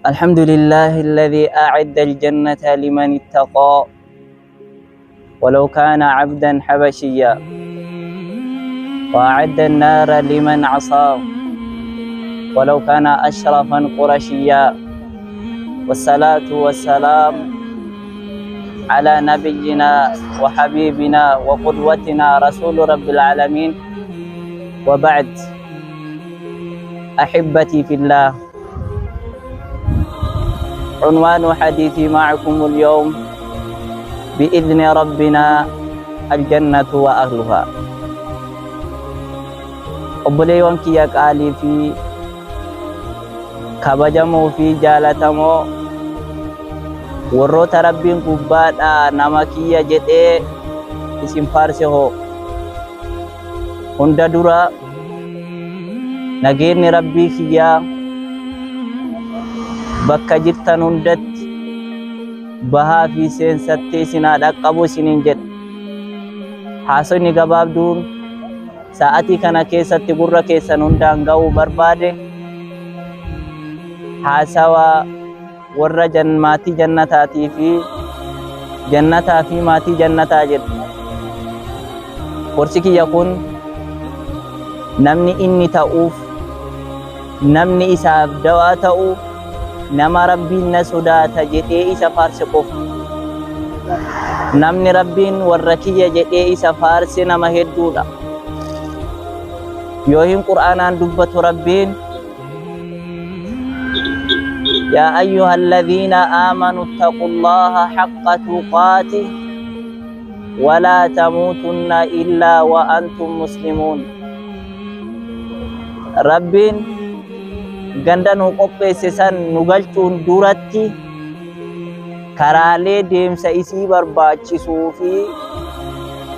الحمد لله الذي أعد الجنة لمن اتقى ولو كان عبدا حبشيا، وأعد النار لمن عصاه ولو كان أشرفا قرشيا، والصلاة والسلام على نبينا وحبيبنا وقدوتنا رسول رب العالمين، وبعد. أحبتي في الله، عنوان حديثي معكم اليوم بإذن ربنا الجنة وأهلها. Obboleewwan kiyya qaalii fi kabajamoo fi jaalatamoo, warroota Rabbiin gubbaadhaa nama kiyya jedhee isin faarse hoo, hunda dura nageenyi Rabbii kiyyaa bakka jirtan hundatti bahaa fi seensatti isin haa dhaqqabu isiniin jedha. Haasofni gabaabduun sa'atii kana keessatti gurra keessan hundaan ga'uu barbaade haasawaa warra maatii jannataatii fi jannataa fi maatii jannataa jedha. Gorsi kiyya kun namni inni ta'uuf, namni isaaf dawaa ta'u, nama Rabbiin na sodaata jedhee isa faarse qofa. Namni Rabbiin warra kiyya jedhee isa faarse nama hedduudha. Yoo hin Qur'aanaan dubbatu Rabbiin: يا أيها الذين آمنوا اتقوا الله حق تقاته ولا تموتن إلا وأنتم مسلمون. Rabbiin ganda nu qopheesse san nu galchuun duratti karaalee deemsa isii barbaachisuu fi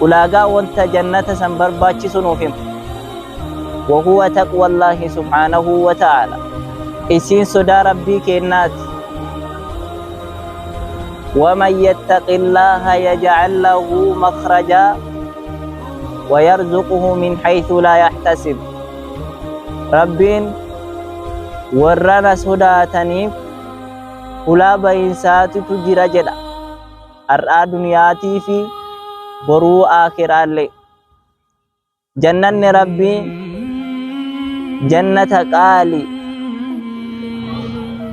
ulaagaa wanta jannata san barbaachisu nuuf hima. وهو تقوى الله سبحانه وتعالى. Isiin sodaa Rabbii kennaati. ومن يتق الله يجعل له مخرجا ويرزقه من حيث لا يحتسب. Rabbiin warra na sodaataniif hulaa bahinsaatitu jira jedha. Har'aa duniyaatii fi boruu aakhiraallee. Jannanni Rabbii jannata qaali.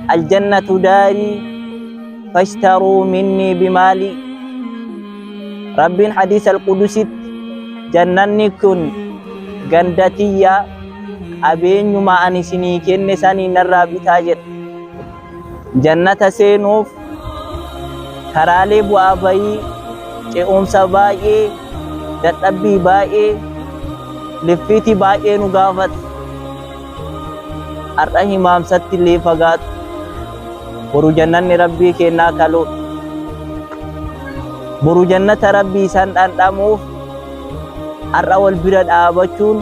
الجنة داري فاشتروا مني بمالي. Rabbiin حديث القدسي jannanni kun ganda tiyya, qabeenyuma ani isinii kenne sanii narraa bitaa jedha. Jannata seenuuf karaalee bu'aa bayii, ce'umsa baay'ee, dadhabbii baay'ee, liffiitii baay'ee nu gaafata. Har'a himaamsatti illee fagaatu. Boru jannanni Rabbii kennaa kaluudha. Boru jannata Rabbii isaan dhandhamuuf har'a wal bira dhaabachuun,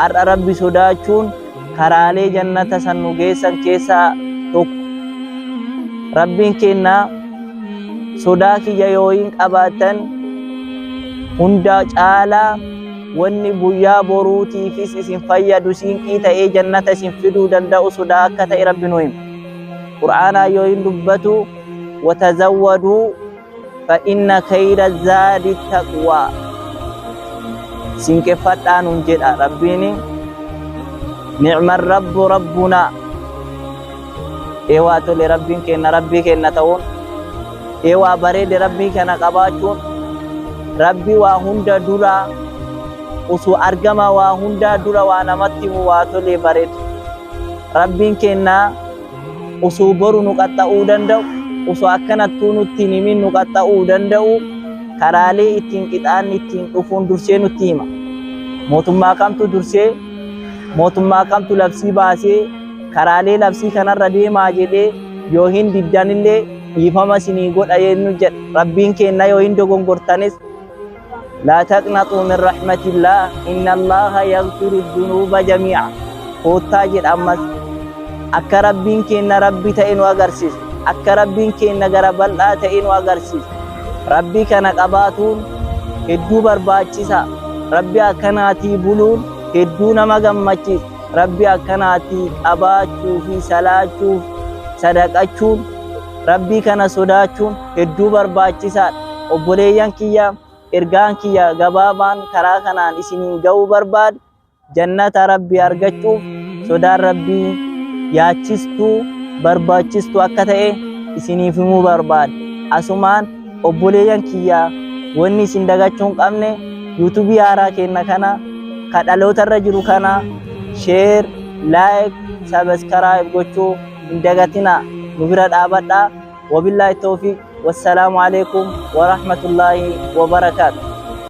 har'a Rabbi sodaachuun karaalee jannata san nu geessan keessaa tokko. Rabbiin kennaa sodaa kiyya yoo hin qabaatan hunda caalaa wanni guyyaa boruutiifis isin fayyadu, siinqii ta'ee jannata isin fiduu danda'u sodaa akka ta'e Rabbi nu hima. Qur'aanaa yoo hin dubbatu: وتزودوا فإن خير الزاد التقوى. Siinqeffadhaa nuun jedha Rabbiin. نعم الرب ربنا. Eewaa tole Rabbiin kenna, Rabbii kenna ta'uun eewaa bareede. Rabbii kana qabaachuun, Rabbi waa hunda dura osoo argama waa hundaa dura waa namatti himu, waa tolee bareeda. Rabbiin kennaa osoo boru nu qaxxa'uu danda'u, osoo akkanattuu nutti hin himin nu qaxxa'uu danda'u, karaalee ittiin qixaanni ittiin dhufuun dursee nutti hima. Mootummaa kamtu dursee, mootummaa kamtu labsii baasee, karaalee labsii kanarra deemaa jedhee, yoo hin diddanillee dhiifama isinii godha yennu jedha. Rabbiin kenna yoo hin dogongortanis: لا تقنطوا من رحمة الله إن الله يغفر الذنوب جميعا. Koottaa jedha. Ammas akka Rabbiin kenna Rabbi ta'e nu agarsiisa, akka Rabbiin kenna gara bal'aa ta'e nu agarsiisa. Rabbii kana qabaatuun hedduu barbaachisa. Rabbi akkanaatii buluun hedduu nama gammachiisa. Rabbi akkanaatii qabaachuu fi salaachuuf Sadaqachuun, Rabbii kana sodaachuun hedduu barbaachisaadha. Obboleeyyan kiyya, ergaan kiyya gabaabaan karaa kanaan isiniin ga'uu barbaadu, jannata Rabbii argachuuf sodaan Rabbii yaachistuu barbaachistuu akka ta'e isiniif himuu barbaada. Asumaan obboleeyyan kiyya, wanni isin dagachuu hin qabne, yuutuubii haaraa kenna kana ka dhaloota irra jiru kana share, like, subscribe gochuu hin dagatinaa. Nu bira dhaabadhaa. Wabillaahi tawfiiq. Wassalaamu alaikum warahmatullaahi wabarakaatu.